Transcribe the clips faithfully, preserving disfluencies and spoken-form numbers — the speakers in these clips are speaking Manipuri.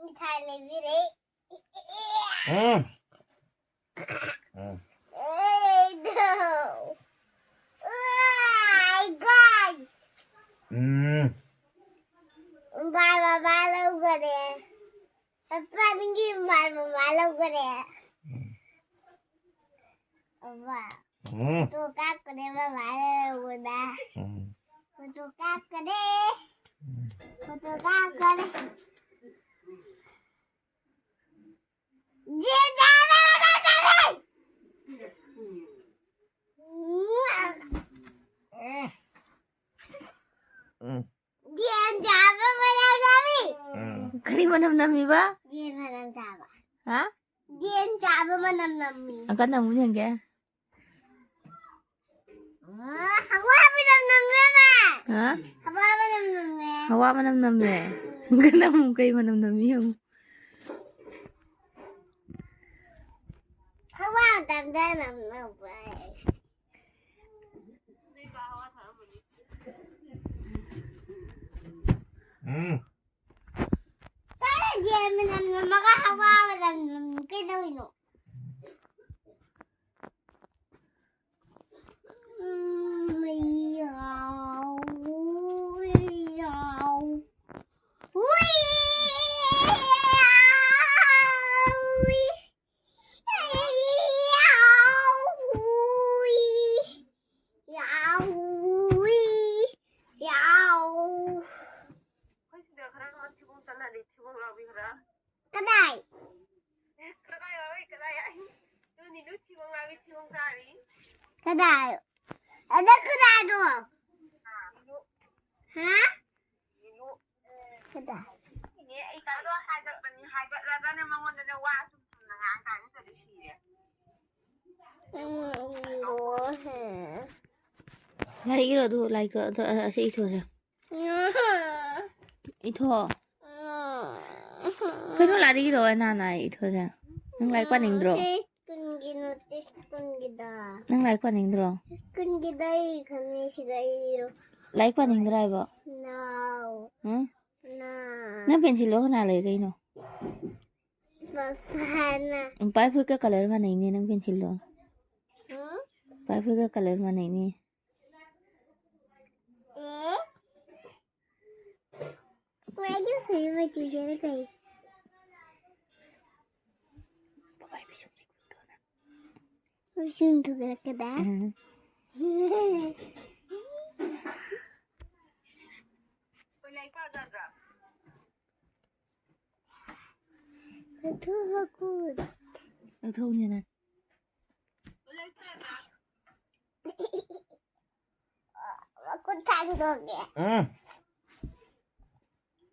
ꯃꯤꯊꯥꯏ ꯂꯩꯕꯤꯔꯦ꯫ ꯎꯝ꯫ ꯎꯝ꯫ ꯑꯦ, no. ꯑꯥꯏ, guys. ꯎꯝ꯫ ꯕꯥꯏ, ꯕꯥꯏ, ꯕꯥꯏ ꯂꯧꯈꯔꯦ꯫ ꯄꯥꯄꯥꯒꯤ ꯃꯥꯏ ꯃꯃꯥ ꯂꯧꯈꯔꯦ꯫ ꯎꯝ꯫ ꯑꯕꯥ꯫ ꯎꯝ꯫ ꯐꯣꯇꯣ ꯀꯥꯞꯀꯅꯦ ꯃꯃꯥ ꯂꯧꯕꯗ꯫ ꯎꯝ꯫ ꯐꯣꯇꯣ ꯀꯥꯞꯀꯅꯤ꯫ ꯎꯝ꯫ ꯐꯣꯇꯣ ꯀꯥꯞꯀꯅꯤ꯫ ꯌꯦꯟ ꯆꯥꯕ ꯃꯅꯝ ꯅꯝꯃꯤ꯫ ꯎꯝ꯫ ꯌꯦꯟ ꯆꯥꯕ ꯃꯅꯝ ꯅꯝꯃꯤ꯫ ꯎꯝ꯫ ꯀꯔꯤ ꯃꯅꯝ ꯅꯝꯃꯤꯕ? ꯌꯦꯟ ꯃꯅꯝ ꯆꯥꯕ꯫ ꯍꯥ? ꯌꯦꯟ ꯆꯥꯕ ꯃꯅꯝ ꯅꯝꯃꯤ꯫ ꯑꯪꯀ ꯅꯝꯃꯨꯅꯦ ꯌꯦꯡꯒꯦ꯫ ꯑ, ꯍꯋꯥ ꯃꯅꯝ ꯅꯝꯃꯦ, ꯃꯥ꯫ ꯍꯥ? ꯍꯋꯥ ꯃꯅꯝ ꯅꯝꯃꯦ꯫ ꯍꯋꯥ ꯃꯅꯝ ꯅꯝꯃꯦ? ꯑꯪꯀ ꯅꯝꯃꯨ, ꯀꯩ ꯃꯅꯝ ꯅꯝꯃꯤ ꯌꯦꯡꯉꯨ꯫ ꯍꯋꯥ ꯃꯇꯝꯗ ꯅꯝꯅꯕ꯫ ꯎꯝ꯫ ꯀꯔꯤ ꯌꯦꯟ ꯃꯅꯝ ꯅꯝꯃꯒ ꯍꯋꯥ ꯃꯅꯝ ꯅꯝꯃꯤ ꯀꯩꯗꯧꯔꯤꯅꯣ? ꯎꯝ, ꯌꯥꯎ, ꯌꯥꯎ꯫ ꯍꯨꯏ! ꯌꯥꯎ! ꯍꯨꯏ! ꯌꯥꯎ! ꯍꯨꯏ! ꯌꯥꯎ! ꯑꯩꯈꯣꯏ ꯁꯤꯗ ꯈꯔ ꯊꯤꯕꯣꯡ ꯆꯠꯅꯔꯤ, ꯊꯤꯕꯣꯡ ꯂꯥꯎꯕꯤ ꯈꯔ꯫ ꯀꯗꯥꯏ? ꯀꯗꯥꯏ ꯂꯥꯎꯏ, ꯀꯗꯥꯏ ꯍꯥꯏ? ꯅꯣꯏꯅꯤ ꯂꯣꯏ ꯊꯤꯕꯣꯡ ꯂꯥꯎꯏ, ꯊꯤꯕꯣꯡ ꯆꯥꯔꯤ꯫ ꯀꯗꯥꯏ? ꯑꯗ ꯀꯗꯥꯏꯗꯣ? ꯍꯥ? ꯀꯗꯥꯏ? ꯑꯗꯣ ꯍꯥꯏꯒꯠꯄꯅꯤ, ꯍꯥꯏꯒꯠꯂꯒꯅꯦ ꯃꯉꯣꯟꯗꯅꯦ ꯋꯥ ꯁꯨꯝ ꯁꯨꯝꯅ ꯉꯥꯡ ꯀꯥꯟꯗ ꯁꯤꯔꯦ꯫ ꯎꯝ, ꯏꯔꯣ, ꯍꯦ꯫ ꯂꯥꯏꯔꯤꯛ ꯏꯔꯣ, ꯑꯗꯨ ꯂꯥꯏꯔꯤꯛꯇꯣ, ꯑꯗꯨ, ꯑ, ꯑꯁꯤ ꯏꯊꯣꯛꯑꯁꯦ꯫ ꯏꯊꯣꯛꯑꯣ꯫ ꯀꯩꯅꯣ ꯂꯥꯏꯔꯤꯛ ꯏꯔꯣ, ꯑꯅꯥ ꯅꯥꯏ ꯏꯊꯣꯛꯑꯁꯦ꯫ ꯅꯪ ꯂꯥꯏꯔꯤꯛ ꯄꯥꯅꯤꯡꯗ꯭ꯔꯣ? ꯁꯤ ꯁ꯭ꯀꯨꯜꯒꯤ ꯅꯣꯇꯤꯁ ꯁ꯭ꯀꯨꯜꯒꯤꯗ꯫ ꯅꯪ ꯂꯥꯏꯔꯤꯛ ꯄꯥꯅꯤꯡꯗ꯭ꯔꯣ? ꯁ꯭ꯀꯨꯜꯒꯤꯗ ꯑꯩ ꯈꯪꯉꯦ, ꯁꯤꯗ ꯏꯔꯣ꯫ ꯂꯥꯏꯔꯤꯛ ꯄꯥꯅꯤꯡꯗ꯭ꯔꯥ ꯍꯥꯏꯕ? No. ꯎꯝ? No. ꯅꯪ ꯄꯦꯟꯁꯤꯜꯗꯣ ꯀꯅꯥ ꯂꯩꯔꯛꯏꯅꯣ? ꯐꯅ꯫ ꯎꯝ, ꯄꯥꯏ ꯐꯨꯏꯒ ꯀꯂꯔ ꯃꯥꯟꯅꯩꯅꯦ ꯅꯪ ꯄꯦꯟꯁꯤꯜꯗꯣ꯫ ꯎꯝ? ꯄꯥꯏ ꯐꯨꯏꯒ ꯀꯂꯔ ꯃꯥꯟꯅꯩꯅꯦ꯫ ꯑꯦ? ꯃꯥꯒꯤ ꯐꯨꯔꯤꯠ ꯃꯆꯨꯁꯤꯅ ꯀꯩ? ꯄꯤꯁꯨꯝ ꯊꯨꯒꯠꯂꯛꯀꯗ? ꯎꯝ꯫ ꯂꯧꯊꯣꯛꯎꯅꯦ ꯅꯪ꯫ ꯃꯈꯨꯠ ꯊꯥꯡꯗꯣꯛꯀꯦ꯫ ꯎꯝ꯫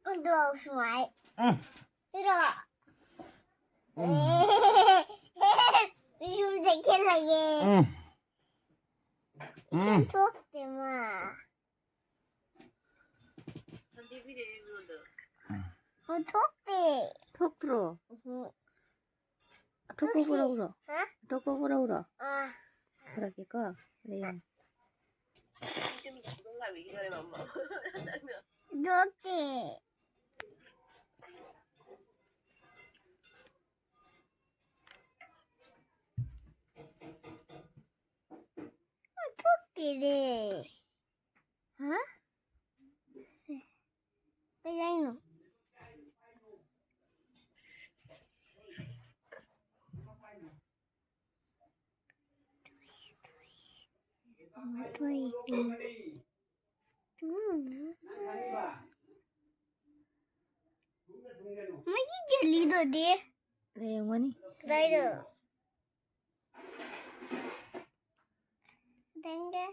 ꯑꯗꯣ ꯁꯨꯃꯥꯏ꯫ ꯎꯝ꯫ ꯄꯤꯔꯣ꯫ ꯎꯝ꯫ ꯄꯤꯁꯨꯝ ꯆꯦꯛꯁꯤꯜꯂꯒꯦ꯫ ꯎꯝ꯫ ꯄꯤꯁꯨꯝ ꯎꯝ꯫ ꯊꯣꯛꯇꯦ ꯃꯥ꯫ ꯎꯝ꯫ ꯑꯣ, ꯊꯣꯛꯇꯦ꯫ ꯊꯣꯛꯇ꯭ꯔꯣ? ꯎꯝ꯫ ꯑꯇꯣꯞꯄ ꯊꯣꯛꯇꯦ꯫ ꯄꯨꯔꯛꯎꯔꯣ? ꯍꯥ? ꯑꯇꯣꯞꯄ ꯄꯨꯔꯛꯎꯔꯣ? ꯑꯥ꯫ ꯄꯨꯔꯛꯀꯦꯀꯣ꯫ ꯑꯗ ꯌꯦꯡꯉꯣ꯫ ꯊꯣꯛꯇꯦ꯫ ꯊꯣꯛꯇꯦꯅꯦ꯫ ꯍꯥ? ꯀꯩ ꯍꯥꯏꯅꯣ? ꯊꯣꯛꯑꯦ꯫ ꯎꯝ꯫ ꯃꯣꯏꯒꯤ ꯖꯦꯂꯤꯗꯨꯗꯤ? ꯂꯩꯔꯝꯒꯅꯤ꯫ ꯀꯗꯥꯏꯗ? ꯈꯇꯪꯒ꯫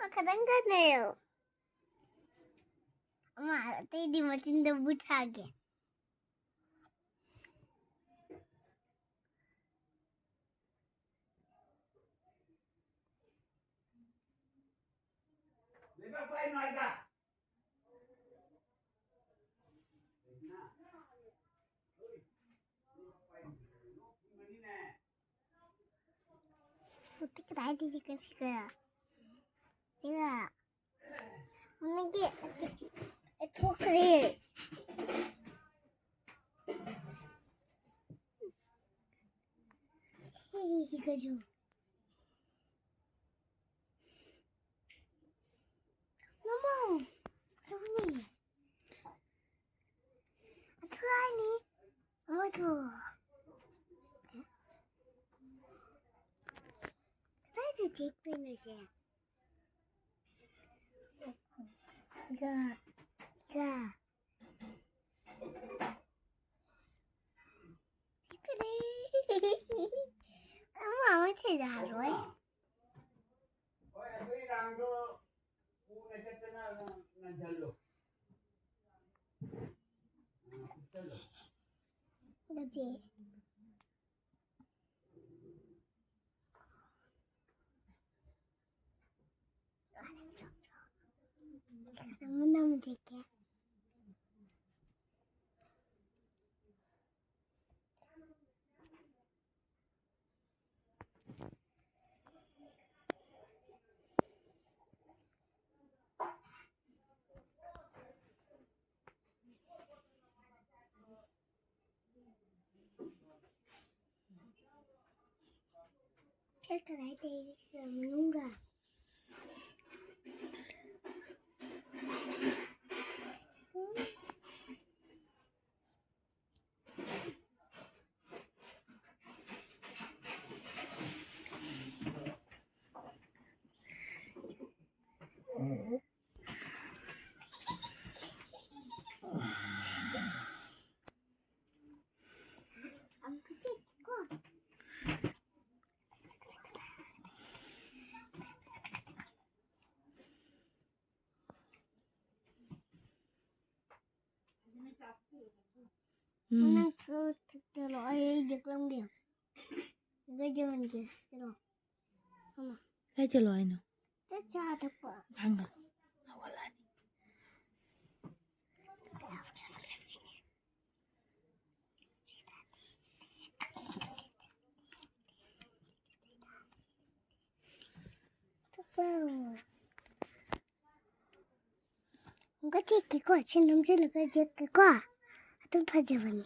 ꯑ, ꯈꯇꯪꯒꯅꯦ꯫ ꯑꯃ, ꯑꯇꯩꯗꯤ ꯃꯆꯤꯟꯗ ꯕꯨꯠ ꯁꯥꯒꯦ꯫ ꯀꯗꯥꯏꯗꯒꯤ ꯀꯟꯁꯤꯒ? ꯁꯤꯒ꯫ ꯃꯅꯤꯡꯒꯤ ꯊꯣꯛꯈ꯭ꯔꯦ꯫ ꯃꯃꯥ, ꯀꯔꯤꯅꯣ? ꯑꯊꯨꯍꯥꯏꯅꯤ꯫ ꯑꯃꯗꯣ꯫ ꯀꯗꯥꯏꯗ ꯆꯤꯛꯇꯣꯏꯅꯣ ꯁꯦ? ꯏꯒ, ꯏꯒ꯫ ꯆꯤꯛꯇꯣꯔꯦ꯫ ꯑꯃ, ꯑꯃ ꯊꯤꯖꯔꯣꯏ꯫ ꯍꯣꯏ, ꯑꯗꯨ ꯏꯔꯥꯡꯗꯣ ꯎꯅ ꯆꯠꯇꯅ ꯉꯟꯁꯜꯂꯨ꯫ ꯑꯗꯨꯗꯤ꯫ ꯅꯝꯃꯨ, ꯅꯝꯃꯨ ꯆꯠꯀꯦ꯫ ꯆꯠꯀꯗꯥꯏꯗ ꯃꯅꯨꯡꯗ꯫ ꯎꯝ꯫ ꯅꯪ ꯊꯛꯇꯔꯣ? ꯑꯩ ꯌꯦꯛꯂꯝꯒꯦ꯫ ꯑꯗꯨꯒ ꯌꯣꯟꯒꯦ꯫ ꯆꯠꯂꯣ꯫ ꯃꯃꯥ꯫ ꯀꯥꯏ ꯆꯠꯂꯣ ꯍꯥꯏꯅꯣ? ꯆꯥ ꯊꯛꯄ꯫ ꯍꯪꯒꯅꯨ꯫ ꯍꯧꯒꯠꯂꯛꯑꯅꯤ꯫ ꯊꯛꯄ꯫ ꯑꯃꯨꯛꯀ ꯆꯦꯛꯀꯦꯀꯣ, ꯁꯤ ꯅꯝꯁꯤꯜꯂꯒ ꯆꯦꯛꯀꯦꯀꯣ꯫ ꯑꯗꯨꯝ ꯐꯖꯕꯅꯤ꯫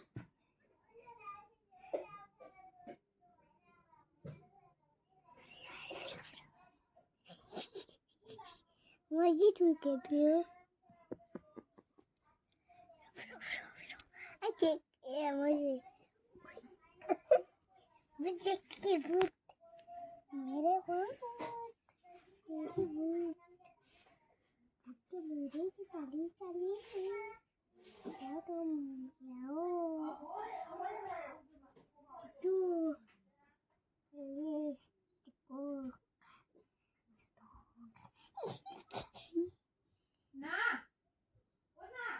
Moi, j'ai trouvé quelqu'un. Ok, et moi, j'ai... Vous êtes qui vous? Merde, vous. Merde, vous. Vous êtes merde, salut, salut. Yao dong, yao. Itu. Yes, cukup. Nah. Nah.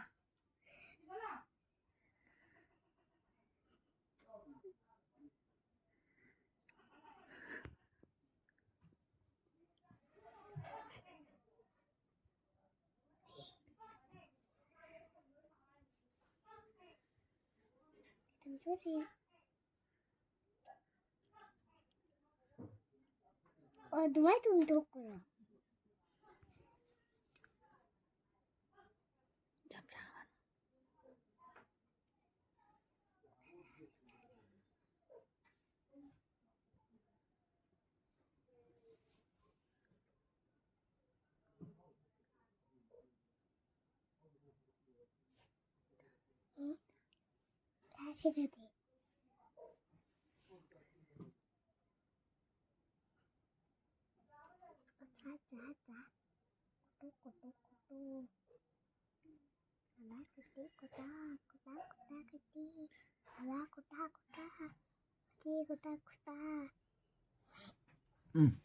Sorry. 어, 누가 좀 줬구나. 잠시만. 응? 다시 가야 돼. 자, 자, 자. 구독, 구독, 구독. 알아, 구독, 구독, 구독, 구독, 구독. 알아, 구독, 구독. 구독, 구독, 구독. 응.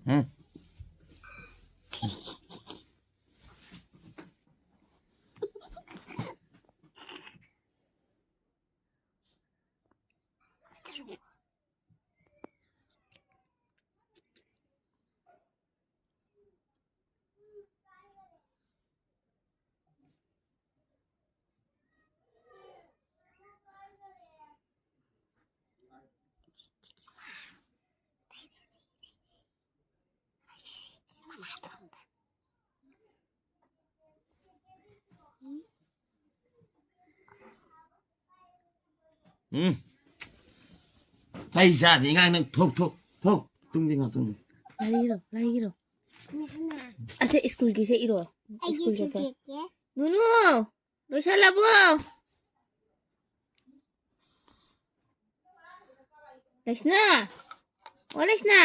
ꯎꯝ꯫ ꯎꯝ꯫ ꯆꯩ ꯆꯥꯗꯦ ꯑꯉꯥꯡ ꯅꯪ꯫ ꯊꯣꯛ, ꯊꯣꯛ, ꯊꯣꯛ꯫ ꯇꯨꯝꯒꯦ ꯉꯥꯛꯇꯪ꯫ ꯂꯥꯏꯔꯤꯛ ꯏꯔꯣ, ꯂꯥꯏꯔꯤꯛ ꯏꯔꯣ꯫ ꯑꯁꯦ ꯁ꯭ꯀꯨꯜꯒꯤꯁꯦ ꯏꯔꯣ꯫ ꯑꯩꯒꯤ ꯁ꯭ꯀꯨꯜ ꯆꯠꯄ꯫ ꯆꯤꯆꯦꯁꯦ꯫ ꯅꯨꯅꯨ, ꯂꯣꯏꯁꯜꯂꯕꯣ? ꯂꯩꯁꯅꯥ꯫ ꯑꯣ, ꯂꯩꯁꯅꯥ꯫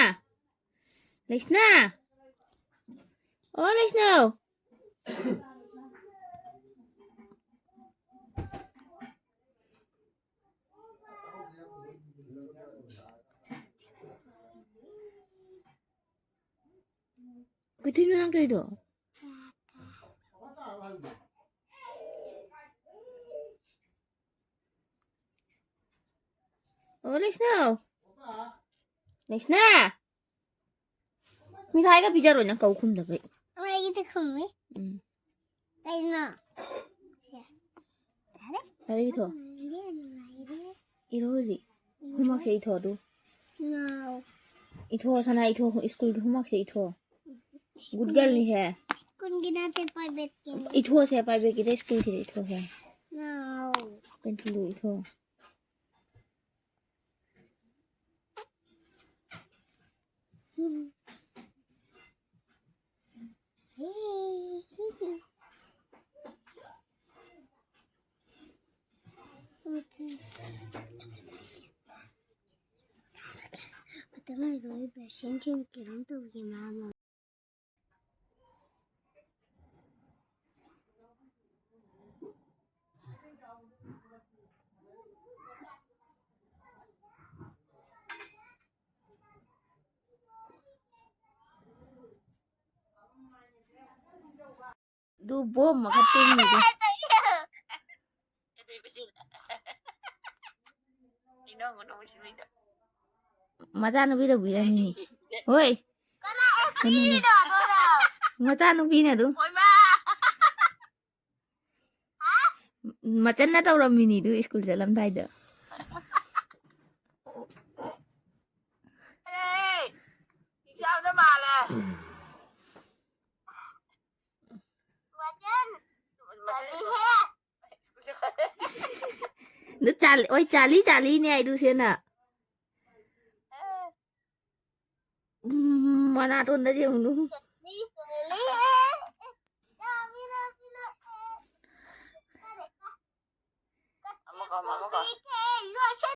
ꯂꯩꯁꯅꯥ꯫ ꯑꯣ, ꯂꯩꯁꯅꯥ꯫ ꯀꯩꯗꯧꯅꯣ ꯅꯪ ꯇꯧꯔꯤꯗꯣ? ꯑꯣ, ꯂꯩꯁꯅꯥ꯫ ꯂꯩꯁꯅꯥ꯫ ꯃꯤꯊꯥꯏꯒ ꯄꯤꯖꯔꯣꯏ ꯅꯪ ꯀꯧ ꯈꯨꯝꯗꯕꯩ꯫ ꯑꯩꯒꯤꯗꯤ ꯈꯨꯝꯃꯤ꯫ ꯎꯝ꯫ ꯀꯩꯅꯣ? ꯌꯥꯔꯦ꯫ ꯂꯥꯏꯔꯤꯛ ꯏꯊꯣ꯫ ꯅꯨꯡꯉꯥꯏꯔꯦ, ꯅꯨꯡꯉꯥꯏꯔꯦ꯫ ꯏꯔꯣ ꯍꯧꯖꯤꯛ꯫ ꯏꯔꯦ꯫ Homeworkꯁꯦ ꯏꯊꯣ ꯑꯗꯨ꯫ No꯫ ꯏꯊꯣ ꯁꯅꯥ, ꯏꯊꯣ, ꯁ꯭ꯀꯨꯜꯒꯤ homeworkꯁꯦ ꯏꯊꯣ꯫ Good girlꯅꯤꯁꯦ꯫ ꯁ꯭ꯀꯨꯜꯒꯤ ꯅꯠꯇꯦ, privateꯀꯤꯅꯦ꯫ ꯏꯊꯣꯁꯦ, privateꯀꯤꯗ ꯁ꯭ꯀꯨꯜꯒꯤꯗ ꯏꯊꯣꯁꯦ꯫ No꯫ Pencilꯗꯨ ꯏꯊꯣ꯫ ꯃꯇꯝ ꯑꯣꯏꯔꯣꯏ, ꯕ꯭ꯔꯁꯤꯡꯁꯤꯡ ꯀꯩꯅꯣꯝ ꯇꯧꯒꯦ, ꯃꯥꯃ꯫ ꯑꯗꯨ ꯕꯣꯝ ꯑꯃꯈꯛ ꯇꯨꯝꯃꯤꯗꯣ꯫ ꯃꯆꯥꯅꯨꯄꯤꯗ ꯄꯤꯔꯝꯃꯤꯅꯤ꯫ ꯍꯣꯏ꯫ ꯀꯩꯅꯣꯅꯦ꯫ ꯃꯆꯥꯅꯨꯄꯤꯅ ꯑꯗꯨꯝ꯫ ꯃꯆꯟꯅ ꯇꯧꯔꯝꯃꯤꯅꯤ ꯑꯗꯨ ꯁ꯭ꯀꯨꯜ ꯆꯠꯂꯝꯗꯥꯏꯗ꯫ ꯑꯗꯨ ꯆꯥꯂꯤ-, ꯍꯣꯏ, ꯆꯥꯂꯤ ꯆꯥꯂꯤꯅꯦ ꯍꯥꯏꯗꯨ ꯁꯦꯅ꯫ ꯎꯝ, ꯃꯅꯥꯇꯣꯟꯗ ꯌꯦꯡꯉꯨꯅꯨ꯫ ꯑꯃꯨꯛꯀ, ꯑꯃꯨꯛꯀ꯫